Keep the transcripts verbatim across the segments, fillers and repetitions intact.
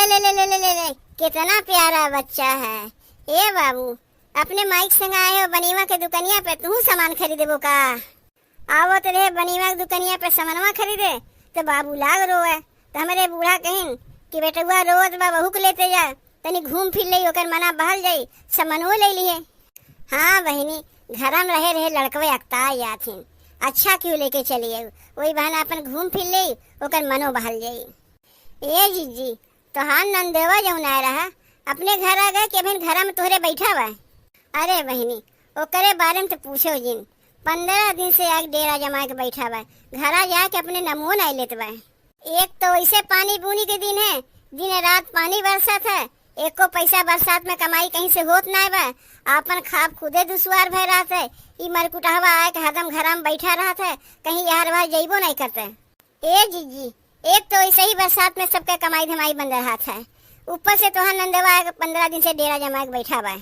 ले, ले, ले, ले, ले, ले, कितना प्यारा बच्चा है। ए बाबू, अपने माई के संग आए हो बनीवा के दुकनिया पे, तू सामान खरीदेबो का? आवत रहे बनीवा के दुकनिया पे सामानवा खरीदे, तो बाबू लाग रोवे। तो हमरे बूढ़ा कहिन कि बेटउआ रोवत बा, बहू के लेते जा, तनी घूम फिर लेई, ओकर मना बहल जाई, सामानवो ले लिहे। हाँ बहिनी, घरम रहे रहे लड़कवे अकता जात हिन, अच्छा क्यों लेके चली आऊ, वही बहाना अपन घूम फिर लेई, ओकर मनो बहल जाई। ए जीजी, तोहार नंदेवा जौन आए रहा, अपने घर आ गए कि अभिन घरा में तोहरे बैठा बा? अरे बहिनी, ओकरे बारे में तो पूछो जिन। पन्द्रह दिन से आके डेरा जमा के बैठा बा, घरा जाके अपने नमो नाई लेत बा। एक तो वैसे पानी बूनी के दिन है, दिन रात पानी बरसत है, एको पैसा बरसात में कमाई कहीं से होत नाई बा। आपन खाब खुदे दुश्वार भय रहत है, ई मरकुटहवा आए के हरदम घरा में बैठा रहत है, कहीं यार बाहर जइबो नाई करते। ए जीजी, एक तो ऐसे ही बरसात में सबके कमाई धमाई बंद रहत है, ऊपर से तोहार नंदवा आके पन्द्रह दिन से डेरा जमा के बैठा बा।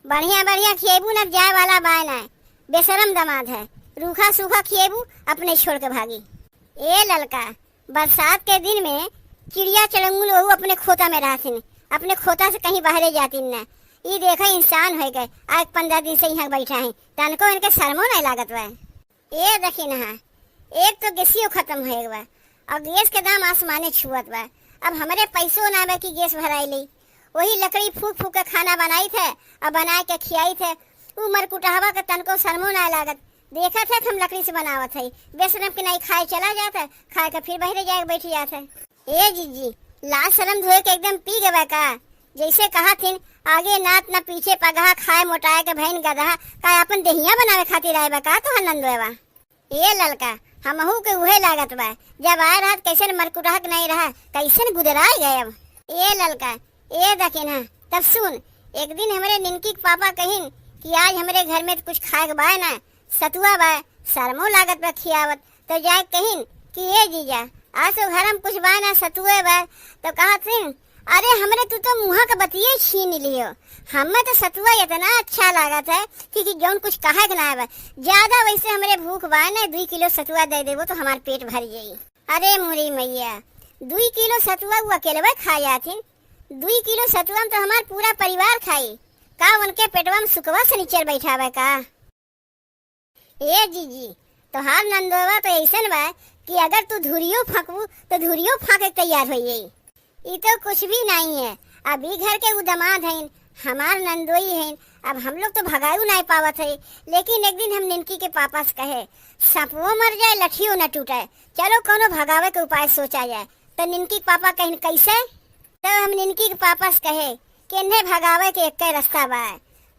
बढ़िया बढ़िया खिएबू न, जाए वाला बाय ना, बेशरम दामाद है, रूखा सूखा खिएबू, अपने छोड़ के भागी। ए ललका, बरसात के दिन में चिड़िया चड़ंगुल वहू अपने खोता में रहथिन, अपने खोता से कहीं बाहरे जातिन न। ई देखा इंसान होए गए, आज पन्द्रह दिन से यहाँ बैठा है, तनको इनके शर्मो नहीं लागत बा। ए देखी नहा, एक तो गैसियो खत्म होए बा, और गैस के दाम आसमाने छुअत बा। अब हमरे पैसो ना बा कि गैस भराई ली, वही लकड़ी फूक फूक के खाना बनाई थे और बनाए के खियाई थे। उ मरकुटहवा के तनको शर्मो ना लागत, देखत है कि हम लकड़ी से बनावत है, बेशरम के नाई खाए चला जात है, खाए के फिर बहरे जाके बैठ जात है। ए जीजी, लाज शरम धोए के एकदम पी गवा का? जैसे कहा थिन, आगे नात न पीछे पगहा, खाए मोटाए के भैन गदहा, का अपन देहिया बनावे खातिर आए बा का तोहर नंदोएवा? ए ललका, हमहू के उहे लागत बा, जब आए रहत कैसन मरकुटहक नहीं रहा, कैसन गुदराए गए अब। ए ललका, ए दकिना, तब सुन, एक दिन हमरे निनकी के पापा कहिन कि आज हमरे घर में तो कुछ खाए के बा ना, सतुआ बा, शर्मो लागत बा खियावत, तो जाए कहिन कि ए जीजा, आज तो घर में कुछ बा ना, सतुए बा। तो कहत हिन, अरे हमरे तू तो मुँहा के बतिये छीन लियो, हमें तो सतुआ इतना अच्छा लागत है कि, कि जौन कुछ कहे के ना बा। ज्यादा वैसे हमरे भूख बा ना, दुई किलो सतुआ दे देबो तो हमार पेट भर जाई। अरे मोरी मैया, दुई किलो सतुआ वो अकेलवे खा जाथिन, दुई किलो सतुआ में तो हमार पूरा परिवार खाई। का उनके पेटवा में सुकवा सनिचर बैठावे का? ए जीजी, तोहार नंदोवा तो ऐसन बा कि अगर तू धुरियो फाँकबू तो धुरियो फाँके के तैयार हो जाई। ई तो कुछ भी नहीं है, अब ई घर के उ दामाद हईन, हमार नंदोई हईन, अब हम लोग तो भगाऊ नहीं पावत है। लेकिन एक दिन हम निनकी के पापा से कहे, सपवो मर जाए लठियो न टूटे, चलो कोनो भगावे के उपाय सोचा जाए। तो निनकी के पापा कहिन, कैसे? तब हम निनकी के पापा से कहे कि इन्हें भगावे के एक रास्ता बा,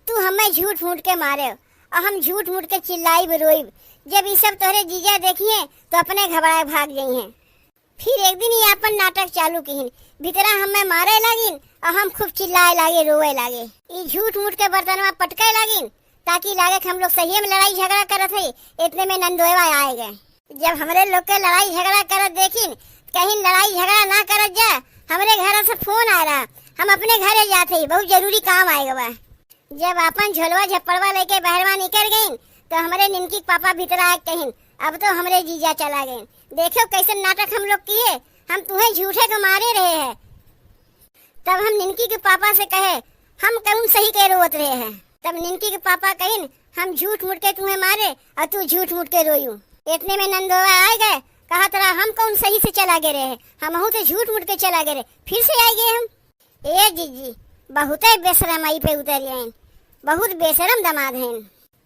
तू हमें झूठ मूठ के मारे और हम झूठ मूठ के चिल्लाइब रोइब। जब ई सब तोहरे जीजा देखिए तो अपने घबराए भाग जइहें। फिर एक दिन ई आपन नाटक चालू किहिन, भीतरा हमें मारे लागिन और हम खूब चिल्लाए लागे, रोवे लागे। ई झूठ मूठ के बर्तनवा पटके लागिन ताकि लागे कि हम लोग सही में लड़ाई झगड़ा करत हई। इतने में नंदोएवा आए गए। जब हमरे लोग के लड़ाई झगड़ा करत देखिन, कहिन लड़ाई झगड़ा ना करत जा, हमरे घर से फोन आ रहा, हम अपने घरे जात हई, बहुत जरूरी काम आए बा। जब आपन झोलवा झप्पड़वा लेके बहरवा निकल गईन, तो हमरे निनकी के पापा भीतर आके कहिन, अब तो हमरे जीजा चला गईन। देखो कैसन नाटक हम लोग किए, हम तुहें झूठे के मारे रहे हैं। तब हम निनकी के पापा से कहे, हम कौन सही के रोवत रहे हैं? तब निनकी के पापा कहिन, हम झूठ मूठ के तुहें मारे और तू झूठ मूठ के रोयू। इतने में नंदोवा आए गए, कहा तरा हम कौन सही से चला गए रहे, हमहू तो झूठ मूठ के चला गए रहे, फिर से आए गए हम। ए जीजी, बहुते बेशरमाई पे उतर गए, बहुत बेशरम दामाद हैं।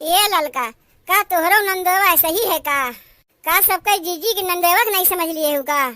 ए ललका, का तोहरो नंदोवा ऐसा ही है का? का सबके जीजी के नंदोवा के नहीं समझ लिए हो का?